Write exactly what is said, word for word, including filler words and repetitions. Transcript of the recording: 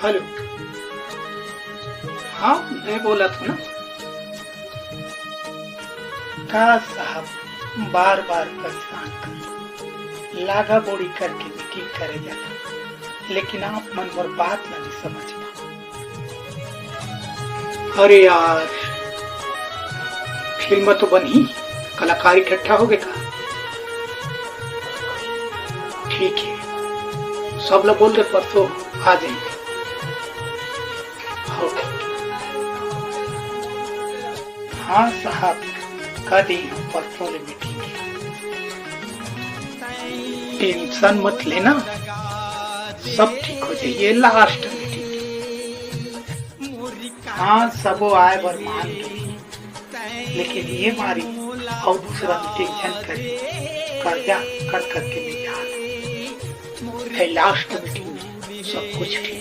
Hello. हाँ, मैं बोलत हूँ ना। का साहब, बार बार परेशान कर, लागा बोड़ी करके मीटिंग करे जाता, लेकिन आप मन मोर बात ला नहीं समझ पा। अरे यार, फिल्म तो बनही, कलाकार इकट्ठा होगे का? ठीक है, सब ला बोल दे, परसों आ जाएंगे। हाँ साहब, कह दी हम परसों ले मीटिंग। टेंशन मत लेना, सब ठीक हो जाही, लास्ट मीटिंग। हाँ, सबो आए बर मान गे, लेकिन ये मारी अउ दूसरा मीटिंग झन करे, कर्जा कर करके नहीं जान। लास्ट मीटिंग में सब कुछ ठीक।